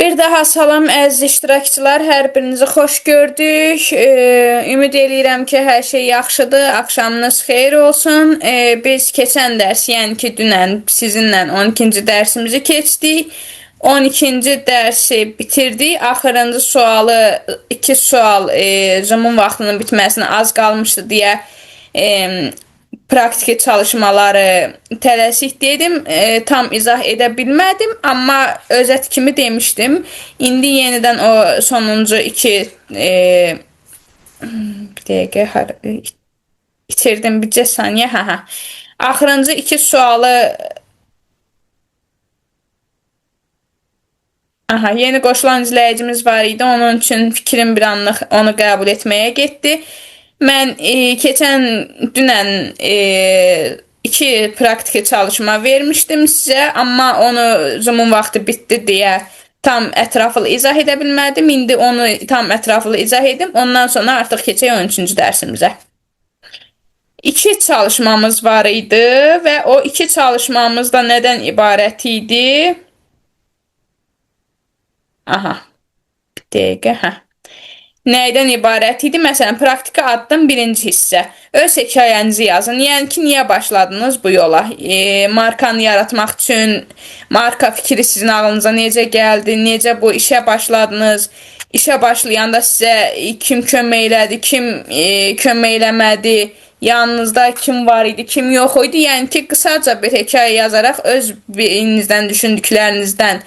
Bir daha salam əziz iştirakçılar, hər birinizi xoş gördük. Ümid eləyirəm ki, hər şey yaxşıdır. Axşamınız xeyir olsun. Biz keçən dərs, yəni ki, dünən sizinlə 12-ci dərsimizi keçdik. 12-ci dərsi bitirdik. Axırıncı sualı, iki sual Zoom-un vaxtının bitməsinə az qalmışdı deyə praktiki çalışmaları tələsik dedim. Tam izah edə bilmədim, amma özət kimi demişdim. İndi yenidən o sonuncu iki bir dəqiqə itirdim bircə saniyə. Hə, hə. Axırıncı iki sualı. Aha, yeni qoşulan izləyicimiz var idi. Onun üçün fikrim bir anlıq onu qəbul etməyə getdi. Mən keçən dünən iki praktiki çalışma vermişdim sizə, amma onu Zoom-un vaxtı bitdi deyə tam ətraflı izah edə bilmədim. İndi onu tam ətraflı izah edim. Ondan sonra artıq keçək 13-cü dərsimizə. İki çalışmamız var idi və o iki çalışmamız da nədən ibarət idi? Aha. Bir dəqiqə, hə. Nəydən ibarət idi? Məsələn, praktika addım birinci hissə. Öz hekayənizi yazın. Yəni ki, niyə başladınız bu yola? Markanı yaratmaq üçün, marka fikri sizin ağlınıza necə gəldi? Necə bu işə başladınız? İşə başlayanda sizə kim kömək elədi, kim kömək eləmədi? Yanınızda kim var idi, kim yox idi? Yəni ki, qısaca bir hekayə yazaraq öz beyninizdən, düşündüklərinizdən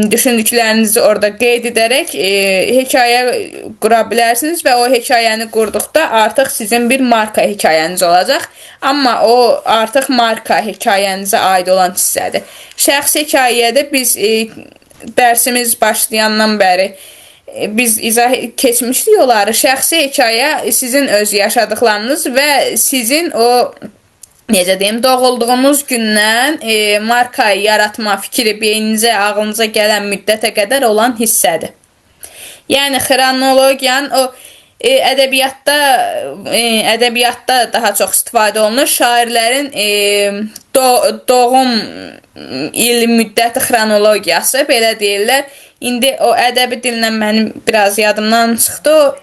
düşündüklərinizi orada qeyd edərək hekayə qura bilərsiniz və o hekayəni qurduqda artıq sizin bir marka hekayəniz olacaq. Amma o artıq marka hekayənizə aid olan hissədir. Şəxsi hekayədə biz dərsimiz başlayandan bəri biz izah keçmişdik onları. Şəxsi hekayə sizin öz yaşadıklarınız və sizin o necə deyim, doğulduğunuz gündən markayı yaratma fikri beyninizə, ağlınıza gələn müddətə qədər olan hissədir. Yəni xronologiyanın o ədəbiyyatda daha çox istifadə olunur. Şairlərin doğum il müddəti xronologiyası belə deyirlər. İndi o ədəbi dillə mənim biraz yadımdan çıxdı. O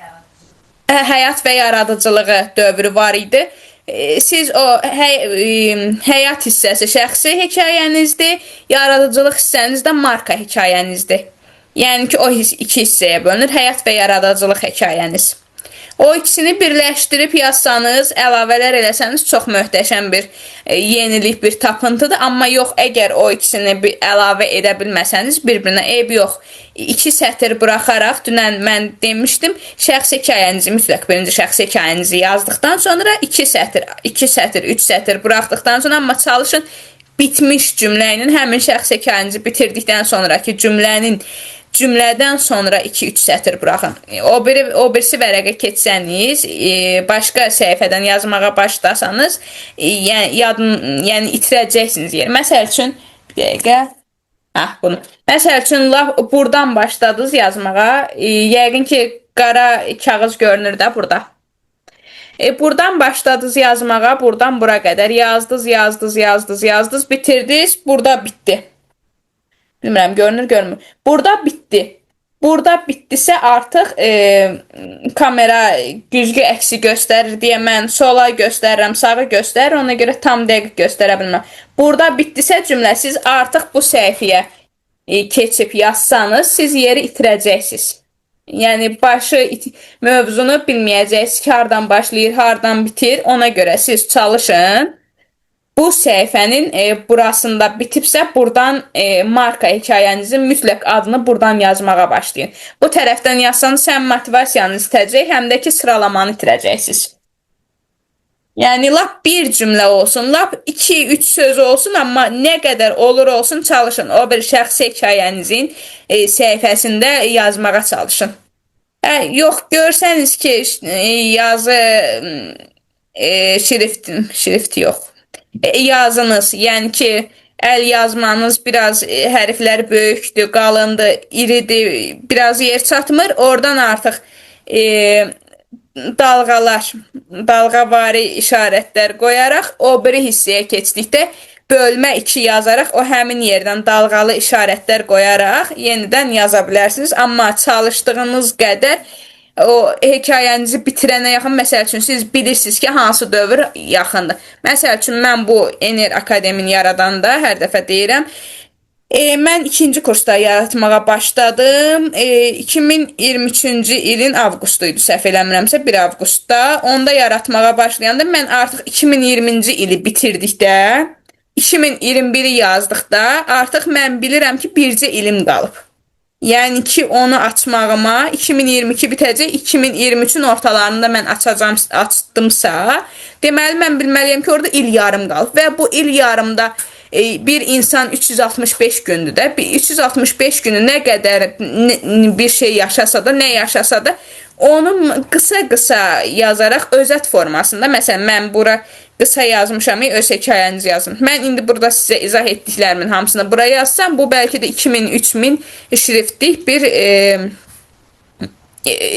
həyat və yaradıcılığı dövrü var idi. Siz o həyat hissəsi şəxsi hekayənizdir, yaradıcılıq hissəniz də marka hekayənizdir. Yəni ki, o iki hissəyə bölünür, həyat və yaradıcılıq hekayəniz. O ikisini birləşdirib yazsanız, əlavələr eləsəniz çox möhtəşəm bir yenilik, bir tapıntıdır. Amma yox, əgər o ikisini bir əlavə edə bilməsəniz, bir-birinə eyb yox. İki sətir buraxaraq, dünən mən demişdim, şəxsi hekayənizi mütləq birinci şəxsi hekayənizi yazdıqdan sonra iki sətir, iki sətir, üç sətir buraxdıqdan sonra, amma çalışın bitmiş cümlə ilə həmin şəxsi hekayənizi bitirdikdən sonrakı cümlədən sonra 2-3 sətir buraxın. O birisi vərəqə keçsəniz, başqa səhifədən yazmağa başlasanız, yəni itirəcəksiniz yeri. Məsəl üçün, bir dəqiqə. Hə, bunu. Məsəl üçün, lap buradan başladınız yazmağa. Yəqin ki, qara kağız görünür də burada. Buradan başladınız yazmağa, buradan bura qədər yazdınız, yazdınız, yazdınız, yazdınız, bitirdiniz, burada bitdi. Bilmirəm, görünür, görünmür. Burada bitdi. Burada bitdisə artıq kamera güzgü əksi göstərir deyə mən sola göstərirəm, sağa göstərir, ona görə tam dəqiq göstərə bilməm. Burada bitdisə cümlə, siz artıq bu səhifəyə keçib yazsanız, siz yeri itirəcəksiniz. Yəni başı mövzunu bilməyəcəksiniz ki, hardan başlayır, hardan bitir. Ona görə siz çalışın. Bu səhifənin burasında bitibsə, buradan marka hekayənizin mütləq adını buradan yazmağa başlayın. Bu tərəfdən yazsanız həm motivasiyanız itəcək, həm də ki sıralamanı itirəcəksiniz. Yəni lap bir cümlə olsun, lap 2-3 söz olsun, amma nə qədər olur olsun çalışın. O bir şəxsi hekayənizin səhifəsində yazmağa çalışın. Yox, görsəniz ki, yazı şrift yox. Yazınız, yəni ki, əl yazmanız biraz hərflər böyükdür, qalındır, iridir, biraz yer çatmır. Oradan artıq dalğalar, dalğavari işarətlər qoyaraq o biri hissəyə keçdikdə Bölmə 2 yazaraq o həmin yerdən dalğalı işarətlər qoyaraq yenidən yaza bilərsiniz. Amma çalışdığınız qədər o hekayənizi bitirənə yaxın, məsəl üçün siz bilirsiniz ki, hansı dövr yaxındır. Məsəl üçün mən bu Ener Akademini yaradanda hər dəfə deyirəm, mən ikinci kursda yaratmağa başladım. 2023-cü ilin avqustu idi, səhv eləmirəmsə 1 avqustda. Onda yaratmağa başlayanda mən artıq 2020-ci ili bitirdikdə, 2021-i yazdıqda artıq mən bilirəm ki, bircə ilim qalıb. Yəni ki, onu açmağıma 2022 bitəcək, 2023-ün ortalarında mən açacağam, açdımsa, deməli mən bilməliyəm ki, orada il yarım qalıb və bu il yarımda bir insan 365 gündür də, bir 365 günü nə qədər bir şey yaşasa da, nə yaşasa da, onu qısa-qısa yazaraq özət formasında, məsələn, mən bura qısa yazmışam, öz hekayənizi yazın. Mən indi burada sizə izah etdiklərimin hamısını bura yazsam, bu bəlkə də 2000-3000 şriftlik bir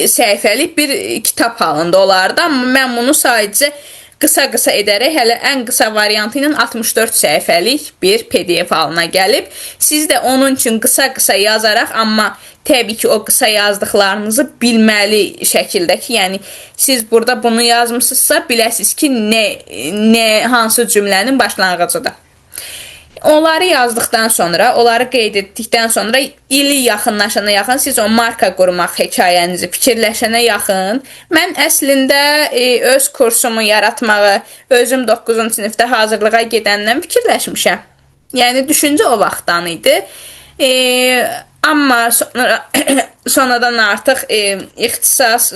səhifəlik bir kitab halında olardı. Amma mən bunu sadəcə qısa-qısa edərək hələ ən qısa variantı ilə 64 səhifəlik bir PDF halına gəlib. Siz də onun üçün qısa-qısa yazaraq, amma təbii ki, o qısa yazdıqlarınızı bilməli şəkildə ki, yəni siz burada bunu yazmısınızsa, biləsiniz ki, hansı cümlənin başlanğıcıdır. Onları yazdıqdan sonra, onları qeyd etdikdən sonra ili yaxınlaşana yaxın siz o marka qurmaq hekayənizi fikirləşənə yaxın. Mən əslində öz kursumu yaratmağı özüm 9-cu sinifdə hazırlığa gedəndən fikirləşmişəm. Yəni düşüncə o vaxtdan idi. Amma sonradan artıq ixtisas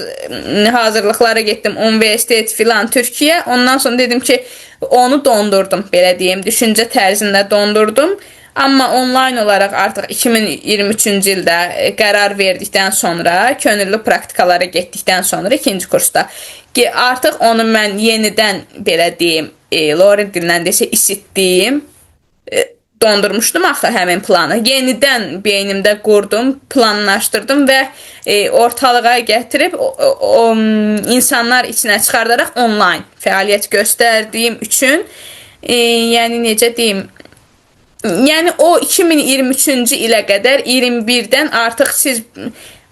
hazırlıqlara getdim, universitet filan Türkiyə. Ondan sonra dedim ki, onu dondurdum, belə deyim, düşüncə tərzində dondurdum. Amma onlayn olaraq artıq 2023-cü ildə qərar verdikdən sonra, könüllü praktikalara getdikdən sonra ikinci kursda ki, artıq onu mən yenidən belə deyim, Lorin dilindən desə isitdiyim, dondurmuşdum axı həmin planı. Yenidən beynimdə qurdum, planlaşdırdım və ortalığa gətirib o insanlar içinə çıxardaraq onlayn fəaliyyət göstərdiyim üçün, yəni necə deyim, yəni o 2023-cü ilə qədər 21-dən artıq siz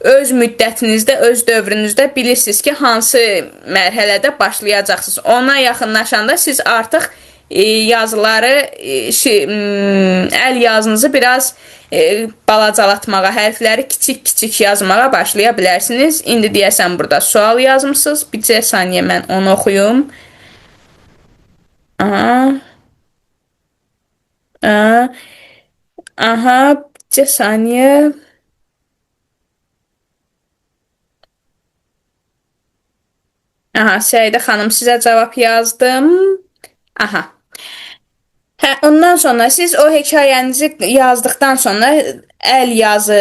öz müddətinizdə, öz dövrünüzdə bilirsiniz ki, hansı mərhələdə başlayacaqsınız. Ona yaxınlaşanda siz artıq yazıları, əl yazınızı biraz balacalatmağa, hərfləri kiçik-kiçik yazmağa başlaya bilərsiniz. İndi deyəsən burada sual yazmısınız. Bircə saniyə mən onu oxuyum. Aha. Aha. Aha, bircə saniyə. Aha, Səidə xanım, sizə cavab yazdım. Aha. Hə, ondan sonra siz o hekayənizi yazdıqdan sonra əl yazı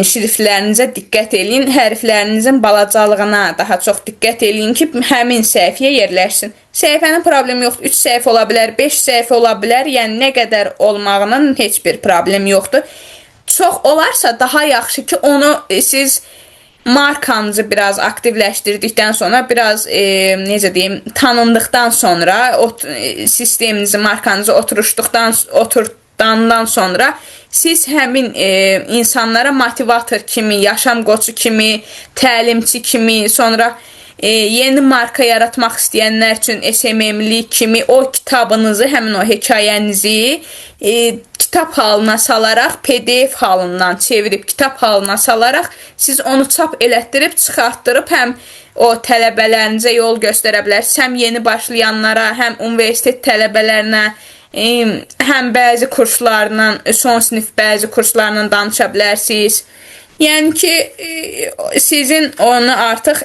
şriftlərinizə diqqət eləyin, hərflərinizin balacalığına daha çox diqqət eləyin ki, həmin səhifəyə yerləşsin. Səhifənin problemi yoxdur. 3 səhifə ola bilər, 5 səhifə ola bilər. Yəni nə qədər olmağının heç bir problemi yoxdur. Çox olarsa daha yaxşı ki, onu siz markanızı biraz aktivləşdirdikdən sonra, biraz necə deyim, tanındıqdan sonra, sisteminizi, markanızı oturtdandan sonra siz həmin insanlara motivator kimi, yaşam qoçu kimi, təlimçi kimi, sonra yeni marka yaratmaq istəyənlər üçün SMM-lik kimi o kitabınızı, həmin o hekayənizi kitab halına salaraq, PDF halından çevirib kitab halına salaraq siz onu çap elətdirib, çıxartdırıb həm o tələbələrinizə yol göstərə bilərsiniz, həm yeni başlayanlara, həm universitet tələbələrinə, həm bəzi kurslarla, son sinif bəzi kurslarla danışa bilərsiniz. Yəni ki, sizin onu artıq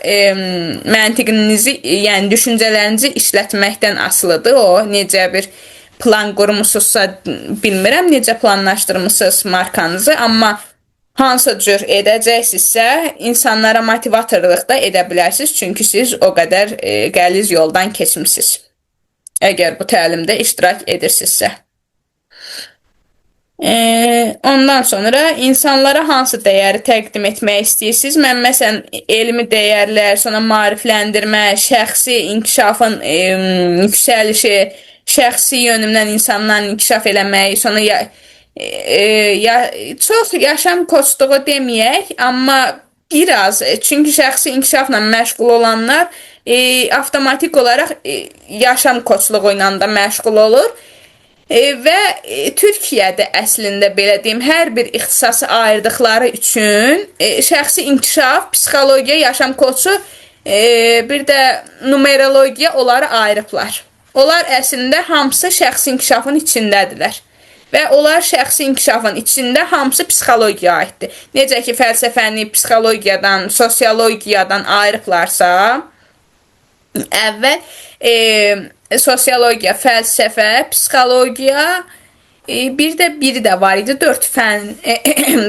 məntiqinizi, yəni düşüncələrinizi işlətməkdən asılıdır o. Necə bir plan qurmusunuzsa bilmirəm, necə planlaşdırmısınız markanızı, amma hansı cür edəcəksinizsə, insanlara motivatorluq da edə bilərsiniz, çünki siz o qədər qəliz yoldan keçmisiniz. Əgər bu təlimdə iştirak edirsinizsə. Ondan sonra insanlara hansı dəyəri təqdim etmək istəyirsiniz? Mən məsələn elmi dəyərlər, sonra maarifləndirmə, şəxsi inkişafın yüksəlişi, Şəxsi yönümdən insanların inkişaf eləməyi, sonra ya çox yaşam koçluğu deməyək, amma biraz, çünki şəxsi inkişafla məşğul olanlar avtomatik olaraq yaşam koçluğu ilə də məşğul olur. Və Türkiyədə əslində belə deyim, hər bir ixtisası ayırdıqları üçün şəxsi inkişaf, psixologiya, yaşam koçu, bir də numerologiya onları ayırıblar. Onlar əslində hamısı şəxsi inkişafın içindədirlər. Və onlar şəxsi inkişafın içində hamısı psixologiyaya aiddir. Necə ki fəlsəfəni psixologiyadan, sosiologiyadan ayırıblarsa, əvvəl sosiologiya, fəlsəfə, psixologiya, bir də biri də var idi. 4 fən,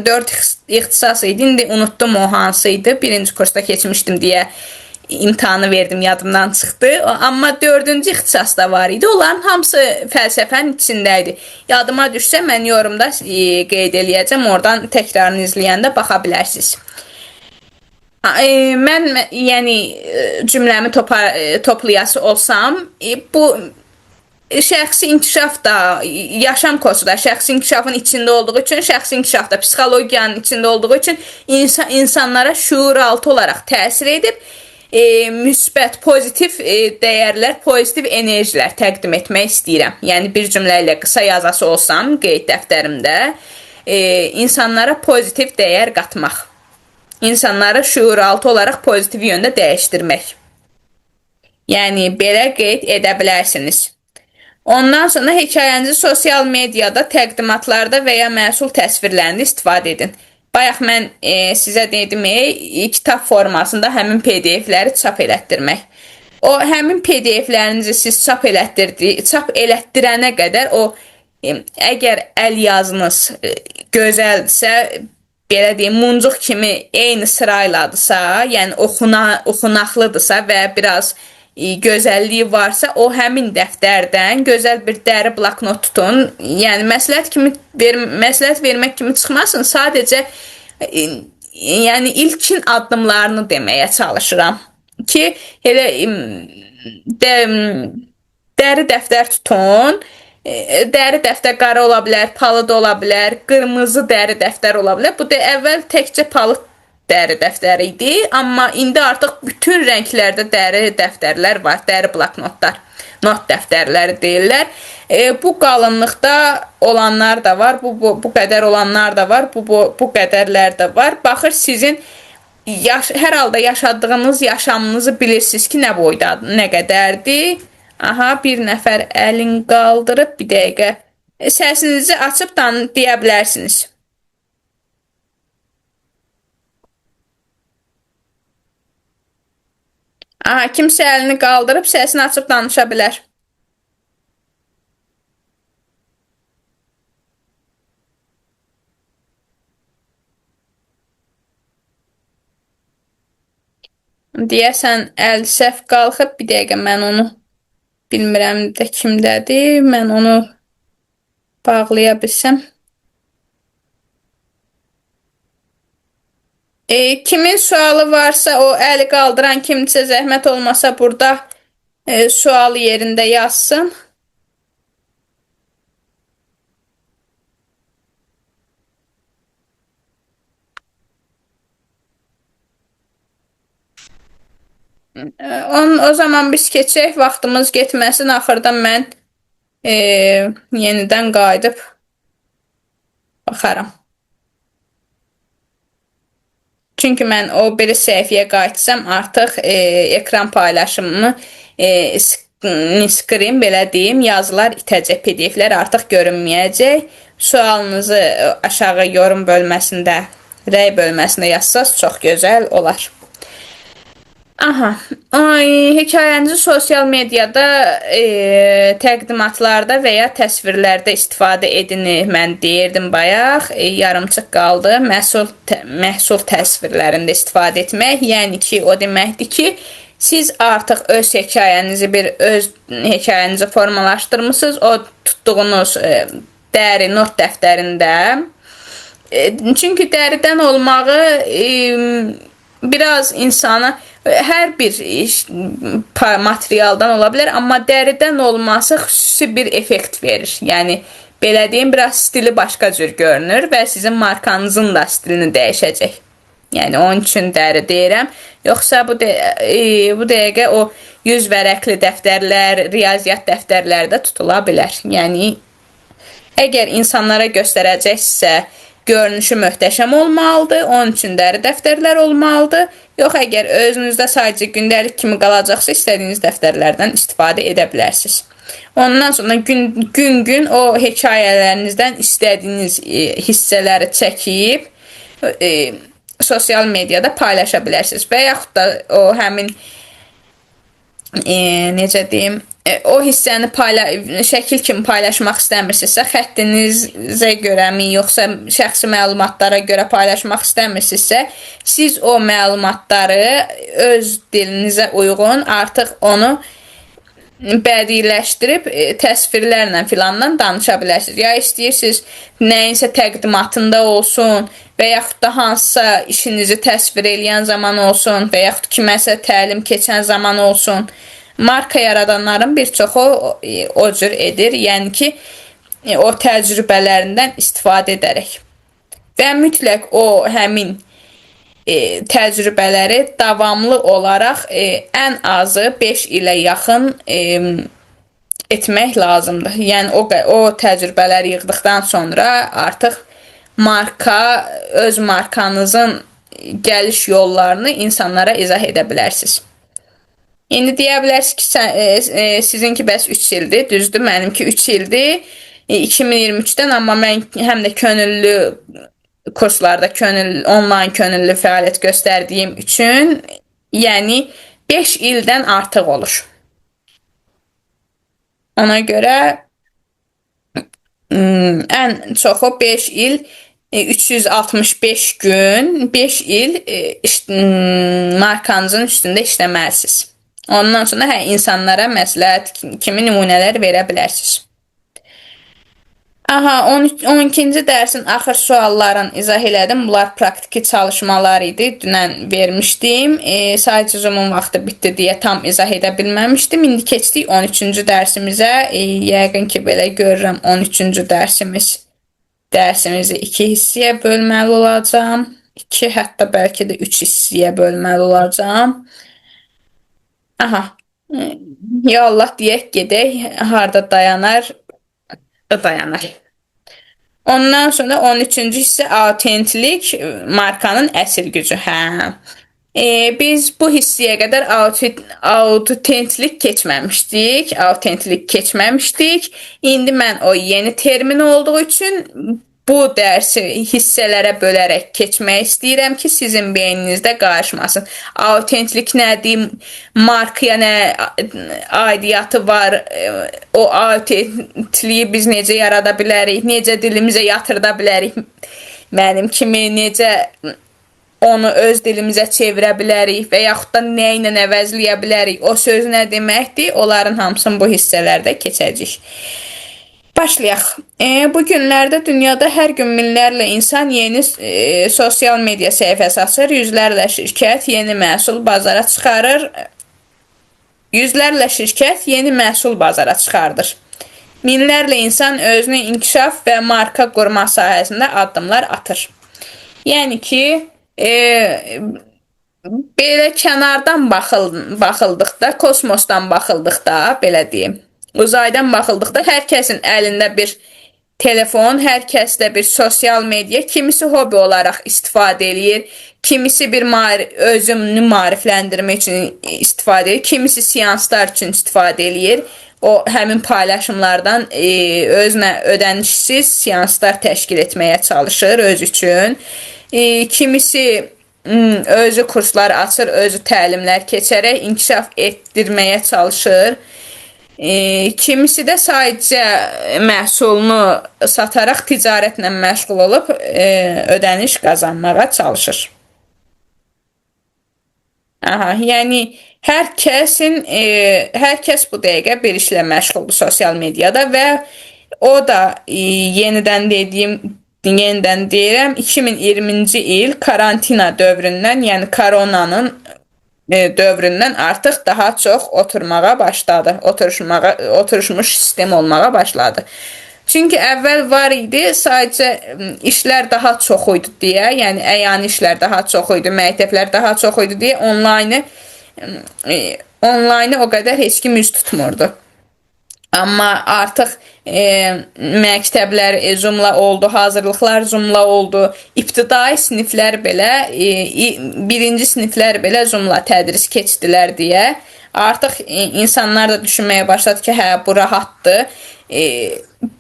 4 ixtisas idi. İndi unutdum o hansı idi. Birinci kursda keçmişdim deyə imtahanı verdim, yadımdan çıxdı. Amma dördüncü ixtisas da var idi. Onların hamısı fəlsəfənin içində idi. Yadıma düşsə mən yorumda qeyd eləyəcəm. Oradan təkrarını izləyəndə baxa bilərsiniz. Mən yəni cümləmi toplayası olsam, bu şəxsi inkişaf da, yaşam koçu da şəxsi inkişafın içində olduğu üçün, şəxsi inkişaf da psixologiyanın içində olduğu üçün insanlara şuuraltı olaraq təsir edib müsbət, pozitiv dəyərlər, pozitiv enerjilər təqdim etmək istəyirəm. Yəni bir cümlə ilə qısa yazası olsam qeyd dəftərimdə insanlara pozitiv dəyər qatmaq. İnsanları şuuraltı olaraq pozitiv yöndə dəyişdirmək. Yəni belə qeyd edə bilərsiniz. Ondan sonra hekayənizi sosial mediada, təqdimatlarda və ya məhsul təsvirlərində istifadə edin. Bayaq mən sizə dedim, kitab formasında həmin PDF-ləri çap elətdirmək. O həmin PDF-lərinizi siz çap elətdirənə qədər o əgər əl yazınız gözəldirsə, belə deyim, muncuq kimi eyni sırayladısa, yəni oxunaqlıdırsa və biraz gözəlliyi varsa, o həmin dəftərdən gözəl bir dəri bloknot tutun. Yəni məsləhət vermək kimi çıxmasın, sadəcə yəni ilkin addımlarını deməyə çalışıram ki, elə dəri dəftər tutun. Dəri dəftər qara ola bilər, palıd ola bilər, qırmızı dəri dəftər ola bilər. Bu da əvvəl təkcə palıd dəri dəftəri idi, amma indi artıq bütün rənglərdə dəri dəftərlər var, dəri bloknotlar, not dəftərləri deyirlər. Bu qalınlıqda olanlar da var, bu qədər olanlar da var, bu qədərlər də var. Baxır sizin hər halda yaşadığınız yaşamınızı bilirsiniz ki, nə boydadır, nə qədərdir. Aha, bir nəfər əlin qaldırıb, bir dəqiqə səsinizi açıb deyə bilərsiniz. Aha, kimsə əlini qaldırıb səsini açıb danışa bilər. Deyəsən əl səhv qalxıb, bir dəqiqə mən onu bilmirəm də kimdədir. Mən onu bağlaya bilsəm. Kimin sualı varsa, o əli qaldıran kimsə zəhmət olmasa burada sualı yerində yazsın. O zaman biz keçək, vaxtımız getməsin. Axırda mən yenidən qayıdıb baxaram. Çünki mən o biri səhifəyə qayıtsam, artıq ekran paylaşımımı screen, belə deyim, yazılar itəcək, PDF-lər artıq görünməyəcək. Sualınızı aşağı yorum bölməsində, rəy bölməsində yazsaz çox gözəl olar. Aha, hekayənizi sosial mediada, təqdimatlarda və ya təsvirlərdə istifadə edin. Mən deyirdim bayaq, yarımçıq qaldı. Məhsul təsvirlərində istifadə etmək, yəni ki, o deməkdir ki, siz artıq öz hekayənizi öz hekayənizi formalaşdırmısınız. O tutduğunuz dəri not dəftərində. Çünki dəridən olmağı biraz insana Hər bir materialdan ola bilər, amma dəridən olması xüsusi bir effekt verir. Yəni belə deyim, biraz stili başqa cür görünür və sizin markanızın da stilini dəyişəcək. Yəni onun üçün dəri deyirəm. Yoxsa bu dəqiqə o 100 vərəqli dəftərlər, riyaziyyat dəftərləri də tutula bilər. Yəni əgər insanlara göstərəcəksə, görünüşü möhtəşəm olmalıdır. Onun üçün dəri dəftərlər olmalıdır. Yox, əgər özünüzdə sadəcə gündəlik kimi qalacaqsa, istədiyiniz dəftərlərdən istifadə edə bilərsiniz. Ondan sonra gün-gün o hekayələrinizdən istədiyiniz hissələri çəkib sosial mediada paylaşa bilərsiniz və yaxud da o həmin necə deyim, o hissəni şəkil kimi paylaşmaq istəmirsinizsə, xəttinizə görəmi, yoxsa şəxsi məlumatlara görə paylaşmaq istəmirsinizsə, siz o məlumatları öz dilinizə uyğun artıq onu bədiiləşdirib təsvirlərlə filandan danışa bilərsiniz. Ya istəyirsiniz nəyinsə təqdimatında olsun və yaxud da hansısa işinizi təsvir eləyən zaman olsun və yaxud kiməsə təlim keçən zaman olsun. Marka yaradanların bir çoxu o cür edir. Yəni ki, o təcrübələrindən istifadə edərək. Və mütləq o həmin təcrübələri davamlı olaraq ən azı 5 ilə yaxın etmək lazımdır. Yəni o təcrübələri yığdıqdan sonra artıq marka, öz markanızın gəliş yollarını insanlara izah edə bilərsiniz. İndi deyə bilərsiniz ki, sizinki bəs 3 ildir. Düzdür, mənimki 3 ildir. 2023-dən, amma mən həm də könüllü kurslarda onlayn könüllü fəaliyyət göstərdiyim üçün, yəni 5 ildən artıq olur. Ona görə ən çoxu 5 il 365 gün, 5 il markanızın üstündə işləməlisiniz. Ondan sonra insanlara məsləhət kimi nümunələr verə bilərsiniz. Aha, 12-ci dərsin axır suallarını izah elədim. Bunlar praktiki çalışmalar idi. Dünən vermişdim. Sadəcə Zoom-un vaxtı bitdi deyə tam izah edə bilməmişdim. İndi keçdik 13-cü dərsimizə. Yəqin ki, belə görürəm 13-cü dərsimizi 2 hissəyə bölməli olacağam. 2, hətta bəlkə də 3 hissəyə bölməli olacağam. Aha. Ya Allah deyək gedək. Harda dayanar? Dayanar. Ondan sonra 13-cü hissə autentlik, markanın əsl gücü. Hə. Biz bu hissəyə qədər autentlik keçməmişdik. Autentlik keçməmişdik. İndi mən o yeni termin olduğu üçün bu dərsi hissələrə bölərək keçmək istəyirəm ki, sizin beyninizdə qarışmasın. Autentlik nədir, markaya nə aidiyyatı var, o autentliyi biz necə yarada bilərik, necə dilimizə yatırda bilərik, mənim kimi necə onu öz dilimizə çevirə bilərik və yaxud da nə ilə əvəzləyə bilərik, o söz nə deməkdir, onların hamısını bu hissələrdə keçəcəyik. Başlayaq. Bu günlərdə dünyada hər gün minlərlə insan yeni sosial media səhifəsi açır, yüzlərlə şirkət yeni məhsul bazara çıxarır. Yüzlərlə şirkət yeni məhsul bazara çıxardır. Minlərlə insan özünü inkişaf və marka qurma sahəsində addımlar atır. Yəni ki, belə kənardan baxıldıqda, kosmosdan baxıldıqda, belə deyim, uzaydan baxıldıqda hər kəsin əlində bir telefon, hər kəsdə bir sosial media, kimisi hobi olaraq istifadə eləyir, kimisi bir özünü maarifləndirmək üçün istifadə edir, kimisi seanslar üçün istifadə eləyir. O həmin paylaşımlardan özünə ödənişsiz seanslar təşkil etməyə çalışır öz üçün. Kimisi özü kurslar açır, özü təlimlər keçərək inkişaf etdirməyə çalışır. Kimisi də sadəcə məhsulunu sataraq ticarətlə məşğul olub ödəniş qazanmağa çalışır. Aha, yəni hər kəs bu dəqiqə bir işlə məşğuldur sosial mediada və o da yenidən deyirəm 2020-ci il karantina dövründən, yəni koronanın dövründən artıq daha çox oturmağa başladı. Oturuşmuş sistem olmağa başladı. Çünki əvvəl var idi, sadəcə işlər daha çox idi deyə, yəni əyani işlər daha çox idi, məktəblər daha çox idi deyə onlaynı o qədər heç kim üz tutmurdu. Amma artıq məktəblər Zoom-la oldu, hazırlıqlar Zoom-la oldu. İbtidai siniflər belə, birinci siniflər belə Zoom-la tədris keçdilər deyə artıq insanlar da düşünməyə başladı ki, hə, bu rahatdır.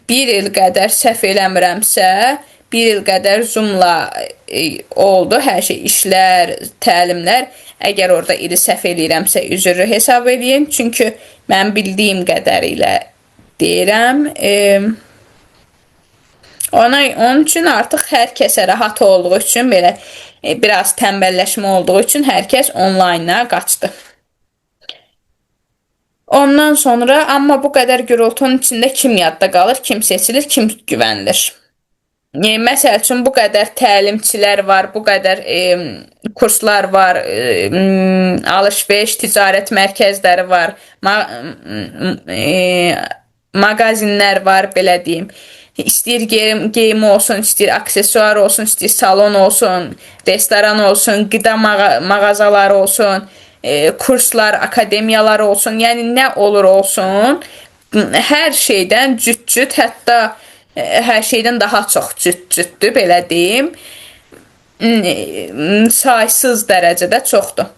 Bir il qədər səhv eləmirəmsə, bir il qədər Zoom-la oldu hər şey, işlər, təlimlər. Əgər orada ili səhv eləyirəmsə, üzrlü hesab eləyin. Çünki mən bildiyim qədərilə deyirəm. Onun üçün artıq hər kəsə rahat olduğu üçün, belə biraz tənbəlləşmə olduğu üçün hər kəs onlayna qaçdı. Ondan sonra, amma bu qədər gürultunun içində kim yadda qalır, kim seçilir, kim güvənilir? Məsəl üçün, bu qədər təlimçilər var, bu qədər kurslar var, alış-veriş, ticarət mərkəzləri var, mağazinlər var, belə deyim. İstəyir geyim olsun, istəyir aksesuar olsun, istəyir salon olsun, restoran olsun, qida mağazaları olsun, kurslar, akademiyalar olsun, yəni nə olur olsun, hər şeydən cüt-cüt, hətta hər şeydən daha çox cüt-cütdür, belə deyim. Saysız dərəcədə çoxdur.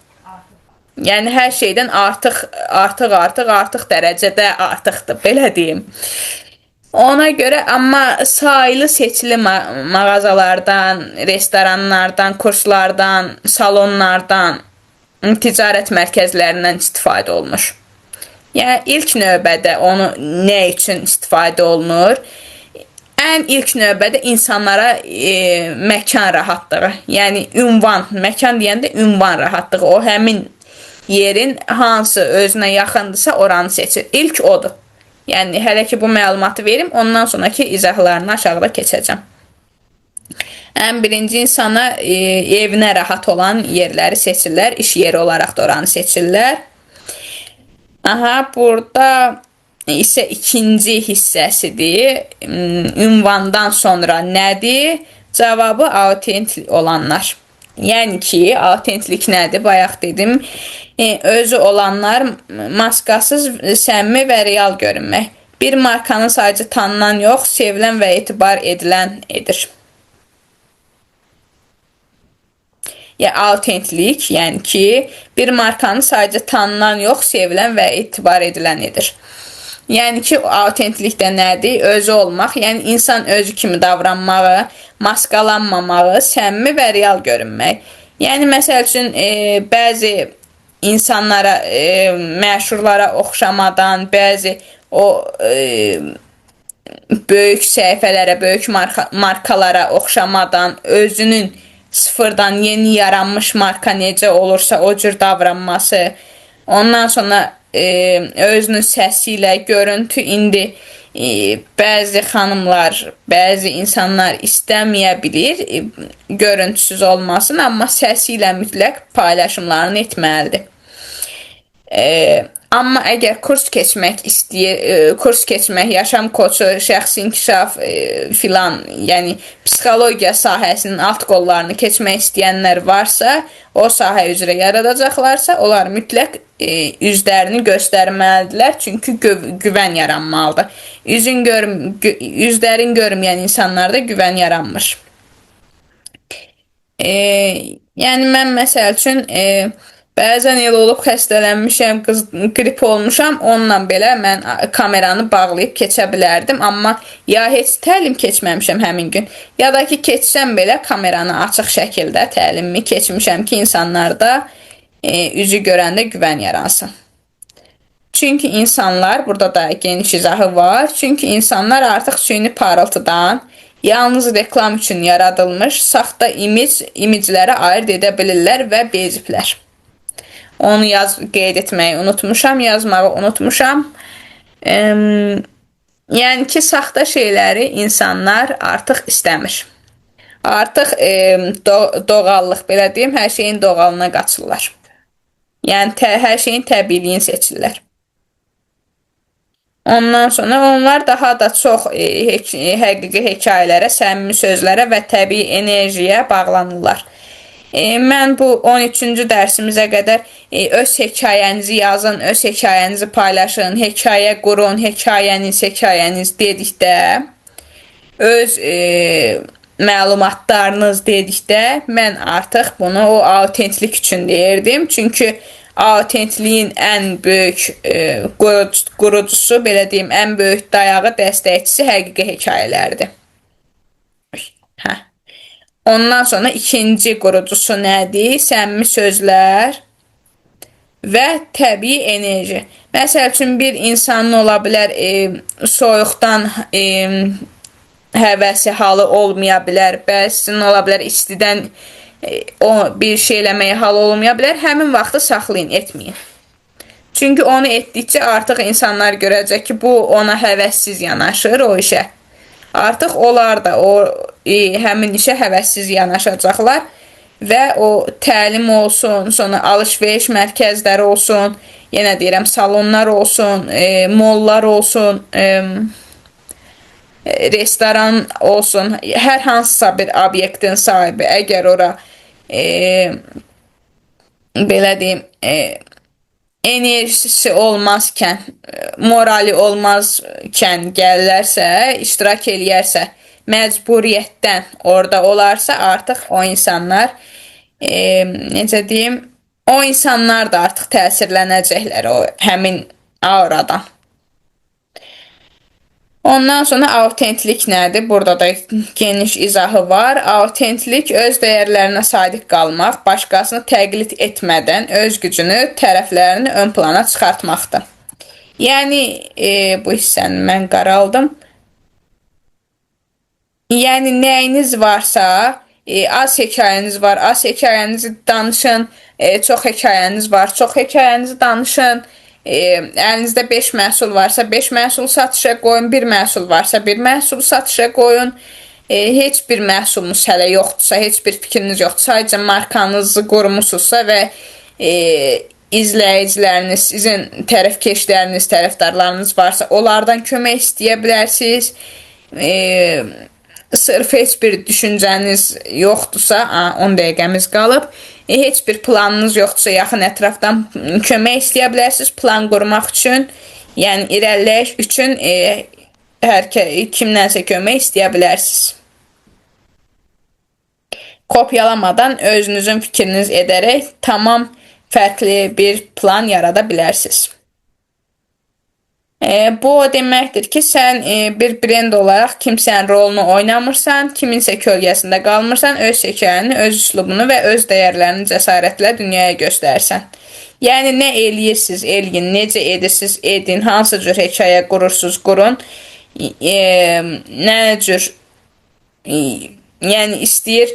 Yəni hər şeydən artıq, artıq, artıq, artıq dərəcədə artıqdır, belə deyim. Ona görə amma saylı seçili mağazalardan, restoranlardan, kurslardan, salonlardan, ticarət mərkəzlərindən istifadə olunur. Yəni ilk növbədə onu nə üçün istifadə olunur? Ən ilk növbədə insanlara məkan rahatlığı, yəni ünvan, məkan deyəndə ünvan rahatlığı, o həmin yerin hansı özünə yaxındısa oranı seçir. İlk odur. Yəni hələ ki bu məlumatı verim, ondan sonraki izahlarını aşağıda keçəcəm. Ən birinci insana evinə rahat olan yerləri seçirlər, iş yeri olaraq da oranı seçirlər. Aha, burada isə ikinci hissəsidir. Ünvandan sonra nədir? Cavabı autentik olanlar. Yəni ki, autentlik nədir? Bayaq dedim. Özü olanlar, maskasız, səmimi və real görünmək. Bir markanı sadəcə tanınan yox, sevilən və etibar edilən edir. Yəni autentlik, yəni ki, bir markanı sadəcə tanınan yox, sevilən və etibar edilən edir. Yəni ki, autentlik də nədir? Özü olmaq, yəni insan özü kimi davranmağı, maskalanmamağı, səmimi və real görünmək. Yəni məsəl üçün bəzi insanlara, məşhurlara oxşamadan, bəzi o böyük səhifələrə, böyük markalara oxşamadan özünün sıfırdan yeni yaranmış marka necə olursa o cür davranması, ondan sonra özünün səsi ilə görüntü indi bəzi xanımlar, bəzi insanlar istəməyə bilir, görüntüsüz olmasın, amma səsi ilə mütləq paylaşımlarını etməlidir. Amma əgər kurs keçmək istəyir, kurs keçmək, yaşam koçu, şəxsi inkişaf filan, yəni psixologiya sahəsinin alt qollarını keçmək istəyənlər varsa, o sahə üzrə yaradacaqlarsa, onlar mütləq üzlərini göstərməlidirlər, çünki güvən yaranmalıdır. Üzlərin görməyən insanlarda güvən yaranmır. Yəni mən məsəl üçün bəzən elə olub xəstələnmişəm, qrip olmuşam, onunla belə mən kameranı bağlayıb keçə bilərdim, amma ya heç təlim keçməmişəm həmin gün, ya da ki keçsəm belə kameranı açıq şəkildə təlimimi keçmişəm ki, insanlarda üzü görəndə güvən yaransın. Çünki insanlar, burada da geniş izahı var, çünki insanlar artıq süni parıltıdan, yalnız reklam üçün yaradılmış saxta imicləri ayırd edə bilirlər və beziblər. Onu qeyd etməyi unutmuşam, yazmağı unutmuşam. Yəni ki, saxta şeyləri insanlar artıq istəmir. Artıq doğallıq, belə deyim, hər şeyin doğalına qaçırlar. Yəni hər şeyin təbiiliyini seçirlər. Ondan sonra onlar daha da çox həqiqi hekayələrə, səmimi sözlərə və təbii enerjiyə bağlanırlar. Mən bu 13-cü dərsimizə qədər öz hekayənizi yazın, öz hekayənizi paylaşın, hekayə qurun, hekayəniz, hekayəniz dedikdə, öz məlumatlarınız dedikdə mən artıq bunu o autentlik üçün deyirdim. Çünki autentliyin ən böyük qurucusu, belə deyim, ən böyük dayağı, dəstəkçisi həqiqi hekayələrdir. Hə. Ondan sonra ikinci qurucusu nədir? Səmimi sözlər və təbii enerji. Məsəl üçün, bir insanın ola bilər soyuqdan həvəsi, halı olmaya bilər. Bəzisinin ola bilər istidən o bir şey eləməyə halı olmaya bilər. Həmin vaxtı saxlayın, etməyin. Çünki onu etdikcə artıq insanlar görəcək ki, bu ona həvəssiz yanaşır o işə. Artıq onlar da o həmin işə həvəssiz yanaşacaqlar və o təlim olsun, sonra alış-veriş mərkəzləri olsun, yenə deyirəm, salonlar olsun, mollar olsun, restoran olsun, hər hansısa bir obyektin sahibi əgər ora belə deyim, enerjisi olmazkən, morali olmazkən gəlirlərsə, iştirak eləyərsə, məcburiyyətdən orada olarsa, artıq o insanlar, necə deyim, o insanlar da artıq təsirlənəcəklər o həmin auradan. Ondan sonra autentlik nədir? Burada da geniş izahı var. Autentlik öz dəyərlərinə sadiq qalmaq, başqasını təqlid etmədən öz gücünü, tərəflərini ön plana çıxartmaqdır. Yəni, bu hissəni mən qaraldım. Yəni, nəyiniz varsa, az hekayəniz var, az hekayənizi danışın, çox hekayəniz var, çox hekayənizi danışın. Əlinizdə 5 məhsul varsa 5 məhsul satışa qoyun, 1 məhsul varsa 1 məhsul satışa qoyun. Heç bir məhsulunuz hələ yoxdursa, heç bir fikriniz yoxdur, sadəcə markanızı qurmusunuzsa və izləyiciləriniz, sizin tərəfkeşləriniz, tərəfdarlarınız varsa, onlardan kömək istəyə bilərsiniz. Sırf heç bir düşüncəniz yoxdursa, 10 dəqiqəmiz qalıb, heç bir planınız yoxdursa, yaxın ətrafdan kömək istəyə bilərsiniz plan qurmaq üçün, yəni irəliləyiş üçün hər kimdənsə kömək istəyə bilərsiniz. Kopyalamadan özünüzün fikriniz edərək tamam fərqli bir plan yarada bilərsiniz. Bu o deməkdir ki, sən bir brend olaraq kimsənin rolunu oynamırsan, kiminsə kölgəsində qalmırsan, öz hekayəni, öz üslubunu və öz dəyərlərini cəsarətlə dünyaya göstərsən. Yəni, nə eləyirsiniz, eləyin, necə edirsiniz, edin, hansı cür hekayə qurursunuz, qurun, nə cür, yəni istəyir,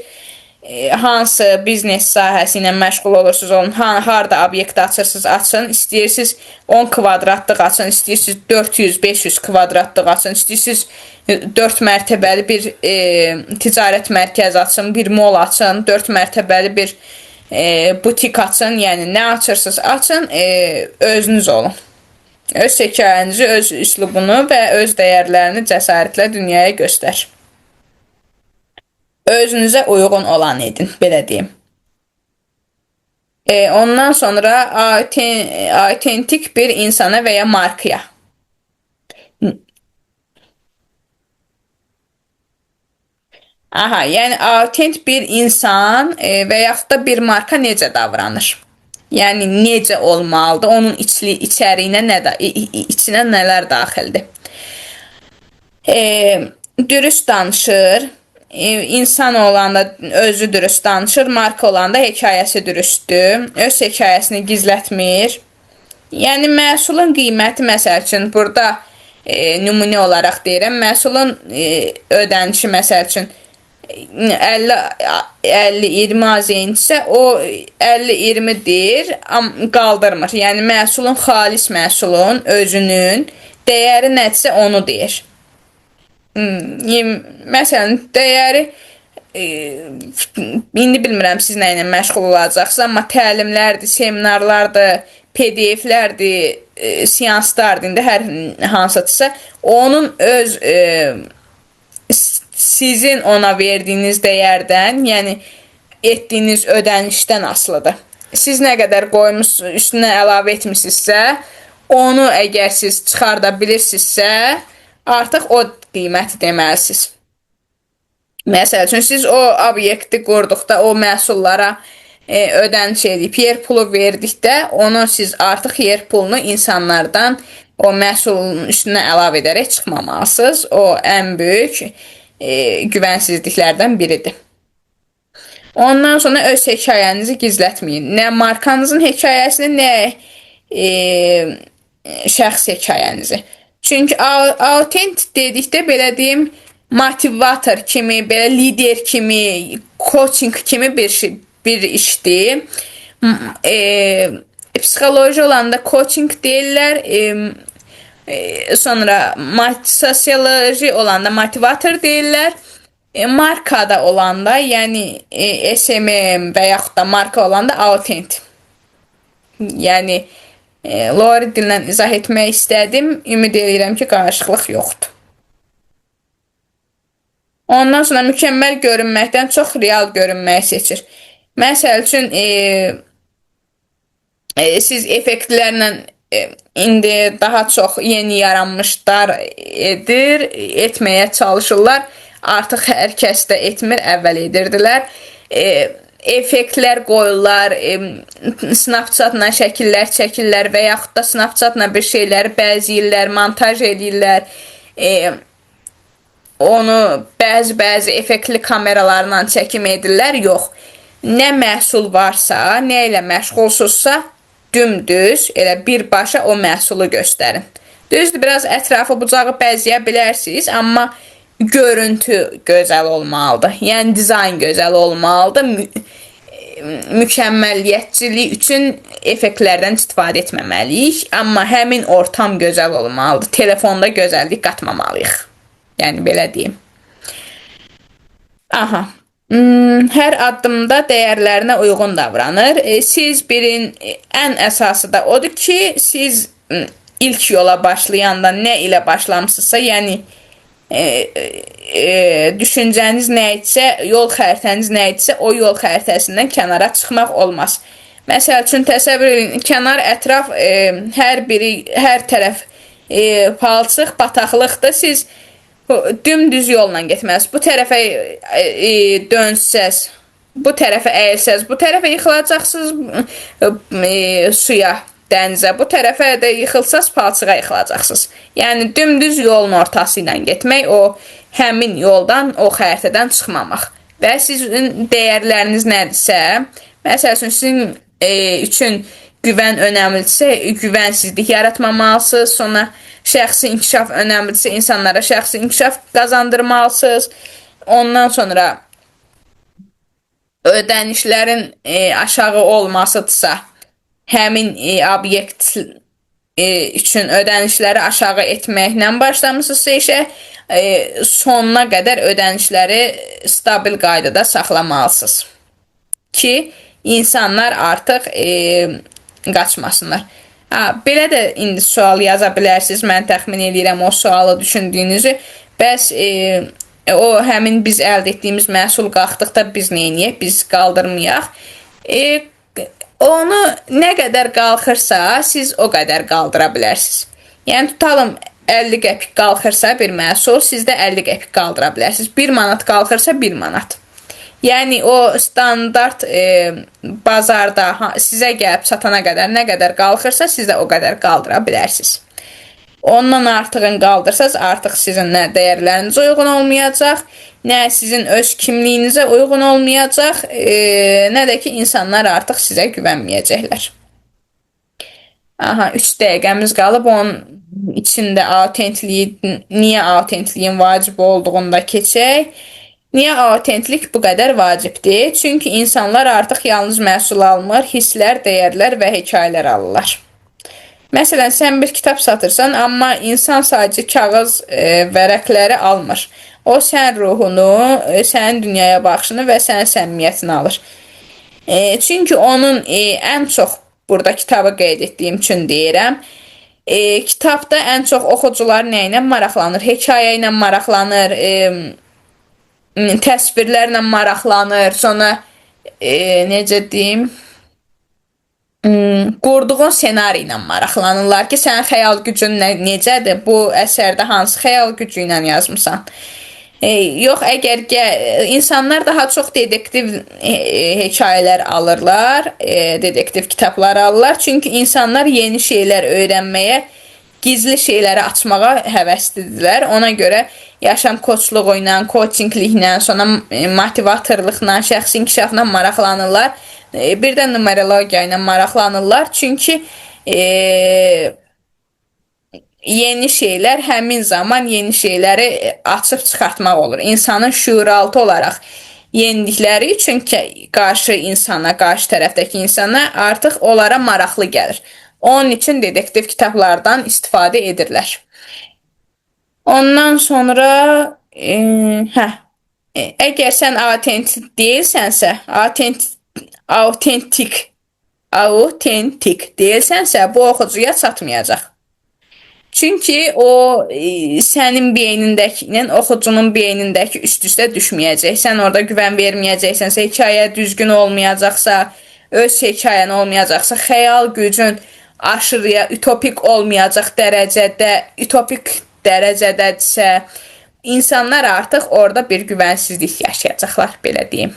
hansı biznes sahəsi ilə məşğul olursunuz, olun, harda obyekt açırsınız, açın, istəyirsiniz 10 kvadratlıq açın, istəyirsiniz 400-500 kvadratlıq açın, istəyirsiniz 4 mərtəbəli bir ticarət mərkəzi açın, bir mol açın, 4 mərtəbəli bir butik açın, yəni nə açırsınız, açın, özünüz olun. Öz hekayənizi, öz üslubunu və öz dəyərlərini cəsarətlə dünyaya göstər. Özünüzə uyğun olan edin, belə deyim. Ondan sonra autentik bir insana və ya markaya. Aha, yəni autent bir insan və yaxud da bir marka necə davranır? Yəni necə olmalıdır? Onun içəriyinə nə da, içinə nələr daxildir? Dürüst danışır. İnsan olanda özü dürüst danışır, marka olanda hekayəsi dürüstdür. Öz hekayəsini gizlətmir. Yəni məhsulun qiyməti məsəl üçün burada nümunə olaraq deyirəm, məhsulun ödənişi məsəl üçün 50-20 AZN-isə o 50-20 deyir, qaldırmır. Yəni məhsulun, xalis məhsulun özünün dəyəri nədirsə onu deyir. Məsələn, dəyəri indi bilmirəm siz nə ilə məşğul olacaqsınız, amma təlimlərdir, seminarlardır, PDF-lərdir, seanslardır, indi hər hansıdırsa, onun öz sizin ona verdiyiniz dəyərdən, yəni etdiyiniz ödənişdən asılıdır. Siz nə qədər qoymuş, üstünə əlavə etmisinizsə, onu əgər siz çıxarda bilirsinizsə, artıq o qiyməti deməlisiniz. Məsəl üçün, siz o obyekti qurduqda, o məhsullara ödəniş edib, yer pulu verdikdə, onu siz artıq yer pulunu insanlardan o məhsulun üstünə əlavə edərək çıxmamalısınız. O ən böyük güvənsizliklərdən biridir. Ondan sonra öz hekayənizi gizlətməyin. Nə markanızın hekayəsini, nə şəxs hekayənizi. Çünki autent dedikdə belə deyim, motivator kimi, belə lider kimi, coaching kimi bir şey, bir işdir. Psixoloji olanda coaching deyirlər. Sonra sosioloji olanda motivator deyirlər. Markada olanda, yəni SMM və yaxud da marka olanda autent. Yəni lori dillə izah etmək istədim. Ümid edirəm ki, qarışıqlıq yoxdur. Ondan sonra mükəmməl görünməkdən çox real görünməyi seçir. Məsəl üçün, siz effektlərlə indi daha çox yeni yaranmışlar edir, etməyə çalışırlar. Artıq hər kəs də etmir, əvvəl edirdilər. Effektlər qoyurlar, Snapchat-la şəkillər çəkirlər və yaxud da Snapchat-la bir şeyləri bəzəyirlər, montaj eləyirlər. Onu bəzi-bəzi effektli kameralarla çəkim edirlər. Yox. Nə məhsul varsa, nə ilə məşğulsunuzsa, dümdüz elə birbaşa o məhsulu göstərin. Düzdür, biraz ətrafı bucağı bəzəyə bilərsiniz, amma görüntü gözəl olmalıdır. Yəni dizayn gözəl olmalıdır. Mükəmməliyyətçilik üçün effektlərdən istifadə etməməliyik, amma həmin ortam gözəl olmalıdır. Telefonda gözəllik qatmamalıyıq. Yəni belə deyim. Aha. Hər addımda dəyərlərinə uyğun davranır. Siz birin ən əsası da odur ki, siz ilk yola başlayanda nə ilə başlamısınızsa, yəni düşüncəniz nə idisə, yol xəritəniz nə idisə, o yol xəritəsindən kənara çıxmaq olmaz. Məsəl üçün təsəvvür edin, kənar ətraf hər biri, hər tərəf palçıq, bataqlıqdır. Siz dümdüz yolla getməlisiniz. Bu tərəfə dönsəz, bu tərəfə əyilsəz, bu tərəfə yıxılacaqsınız suya, dənizə. Bu tərəfə də yıxılsaz, palçığa yıxılacaqsınız. Yəni dümdüz yolun ortası ilə getmək, o həmin yoldan, o xəritədən çıxmamaq. Və sizin dəyərləriniz nədirsə, məsəl üçün sizin üçün güvən önəmlidirsə, güvənsizlik yaratmamalısınız. Sonra şəxsi inkişaf önəmlidirsə, insanlara şəxsi inkişaf qazandırmalısınız. Ondan sonra ödənişlərin aşağı olmasıdırsa, həmin obyekt üçün ödənişləri aşağı etməklə başlamısınızsa işə, sonuna qədər ödənişləri stabil qaydada saxlamalısınız ki, insanlar artıq qaçmasınlar. Ha, belə də indi sual yaza bilərsiniz. Mən təxmin eləyirəm o sualı düşündüyünüzü. Bəs o həmin biz əldə etdiyimiz məhsul qalxdıqda biz nə edək? Biz qaldırmayaq. Onu nə qədər qalxırsa, siz o qədər qaldıra bilərsiniz. Yəni tutalım 50 qəpik qalxırsa bir məhsul, siz də 50 qəpik qaldıra bilərsiniz. 1 manat qalxırsa 1 manat. Yəni o standart bazarda sizə gəlib çatana qədər nə qədər qalxırsa, siz də o qədər qaldıra bilərsiniz. Ondan artığını qaldırsaz, artıq sizin nə dəyərlərinizə uyğun olmayacaq, nə sizin öz kimliyinizə uyğun olmayacaq, nə də ki insanlar artıq sizə güvənməyəcəklər. Aha, 3 dəqiqəmiz qalıb. Onun içində autentliyi, niyə autentliyin vacib olduğunu da keçək. Niyə autentlik bu qədər vacibdir? Çünki insanlar artıq yalnız məhsul almır, hisslər, dəyərlər və hekayələr alırlar. Məsələn, sən bir kitab satırsan, amma insan sadəcə kağız vərəqləri almır. O sənin ruhunu, sənin dünyaya baxışını və sənin səmimiyyətini alır. Çünki onun ən çox burada kitabı qeyd etdiyim üçün deyirəm. Kitabda ən çox oxucular nə ilə maraqlanır? Hekayə ilə maraqlanır, təsvirlərlə maraqlanır, sonra necə deyim, qurduğun ssenari ilə maraqlanırlar ki, sənin xəyal gücün necədir? Bu əsərdə hansı xəyal gücü ilə yazmısan? Yox, əgər insanlar daha çox detektiv hekayələr alırlar, detektiv kitablar alırlar. Çünki insanlar yeni şeylər öyrənməyə, gizli şeyləri açmağa həvəslidirlər. Ona görə yaşam koçluğu ilə, coachingliklə, sonra motivatorluqla, şəxsi inkişafla maraqlanırlar. Bir də numerologiya ilə maraqlanırlar. Çünki yeni şeylər həmin zaman yeni şeyləri açıb çıxartmaq olur. İnsanın şüuraltı olaraq yenilikləri üçün ki, qarşı insana, qarşı tərəfdəki insana artıq onlara maraqlı gəlir. Onun üçün detektiv kitablardan istifadə edirlər. Ondan sonra əgər sən autentik deyilsənsə, autentik deyilsənsə, bu oxucuya çatmayacaq. Çünki o sənin beynindəki ilə oxucunun beynindəki üst-üstə düşməyəcək. Sən orada güvən verməyəcəksənsə, hekayə düzgün olmayacaqsa, öz hekayən olmayacaqsa, xəyal gücün aşırıya ütopik olmayacaq dərəcədə, ütopik dərəcədədirsə, insanlar artıq orada bir güvənsizlik yaşayacaqlar, belə deyim.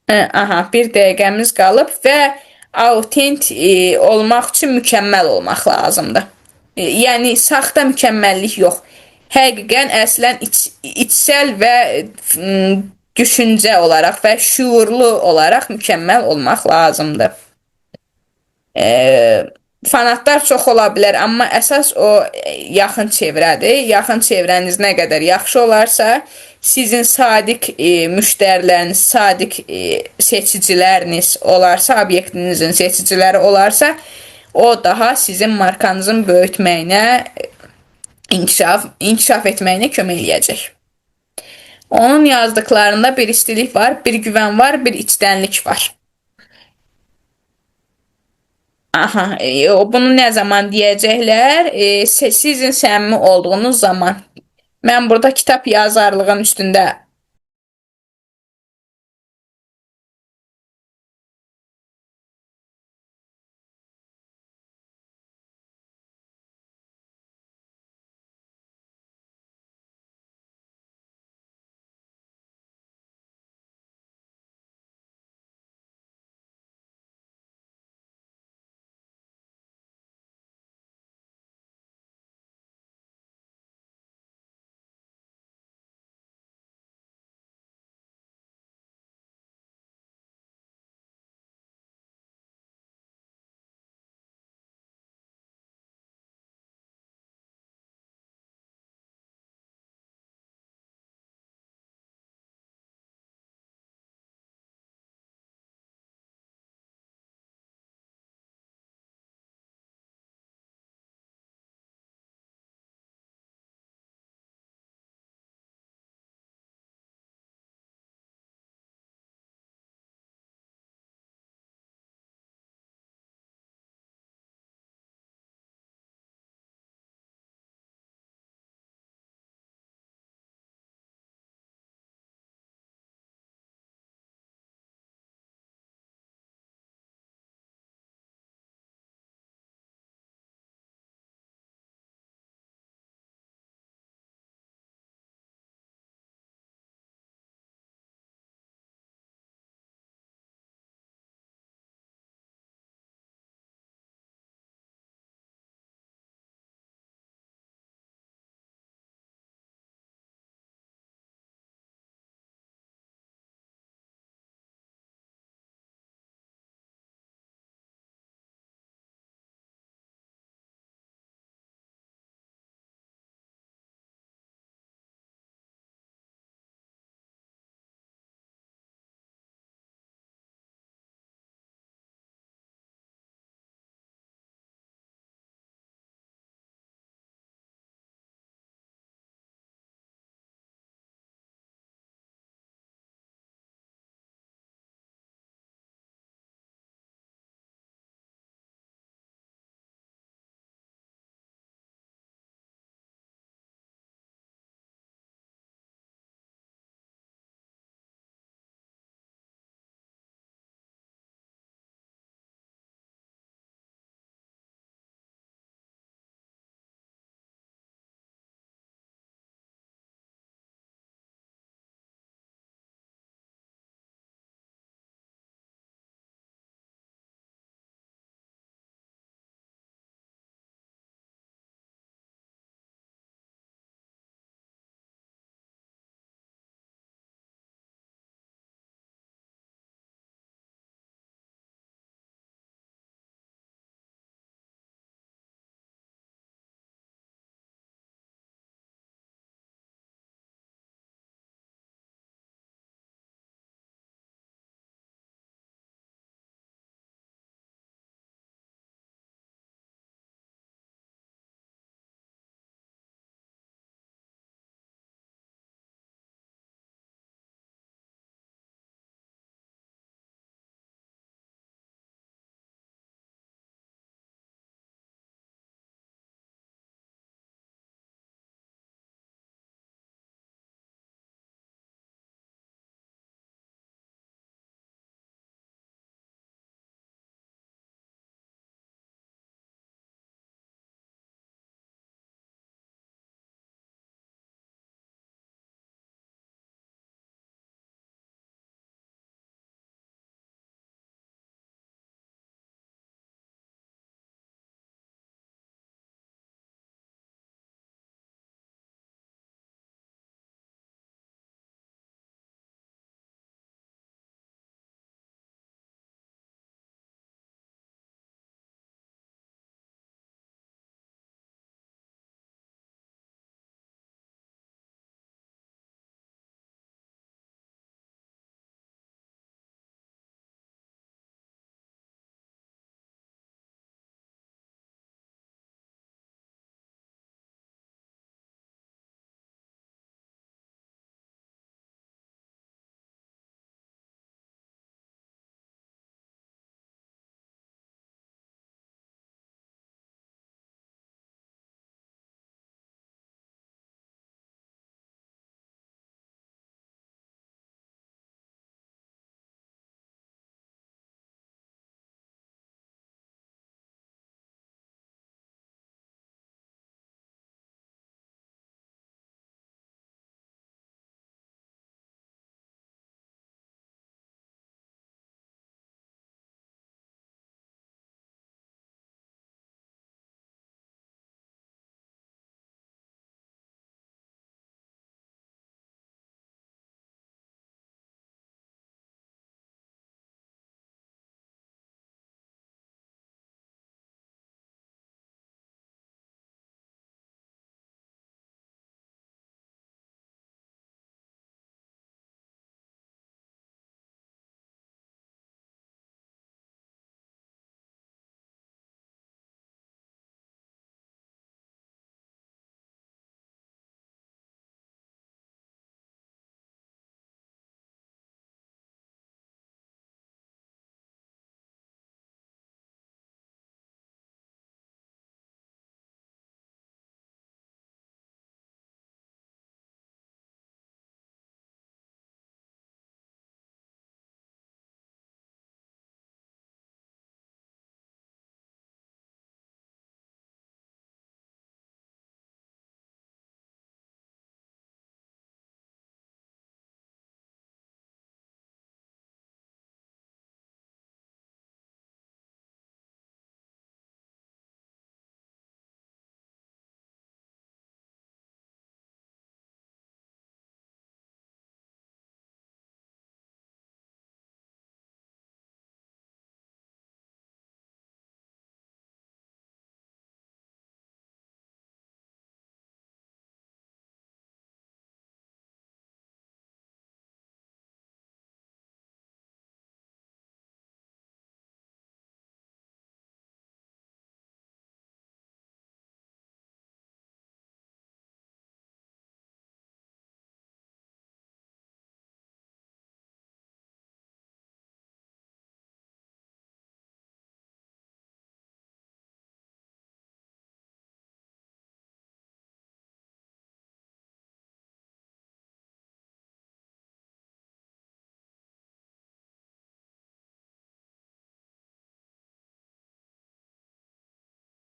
Aha, bir dəqiqəmiz qalıb və autent olmaq üçün mükəmməl olmaq lazımdır. Yəni saxta mükəmməllik yox. Həqiqən əslən içsəl və düşüncə olaraq və şüurlu olaraq mükəmməl olmaq lazımdır. Fanatlar çox ola bilər, amma əsas o yaxın çevrədir. Yaxın çevrəniz nə qədər yaxşı olarsa, sizin sadiq müştəriləriniz, sadiq seçiciləriniz olarsa, obyektinizin seçiciləri olarsa, o daha sizin markanızın böyütməyinə, inkişaf etməyinə kömək eləyəcək. Onun yazdıqlarında bir istilik var, bir güvən var, bir içdənlik var. Aha, bunu nə zaman deyəcəklər? Sizin səmimi olduğunuz zaman. Mən burada kitab yazarlığın üstündə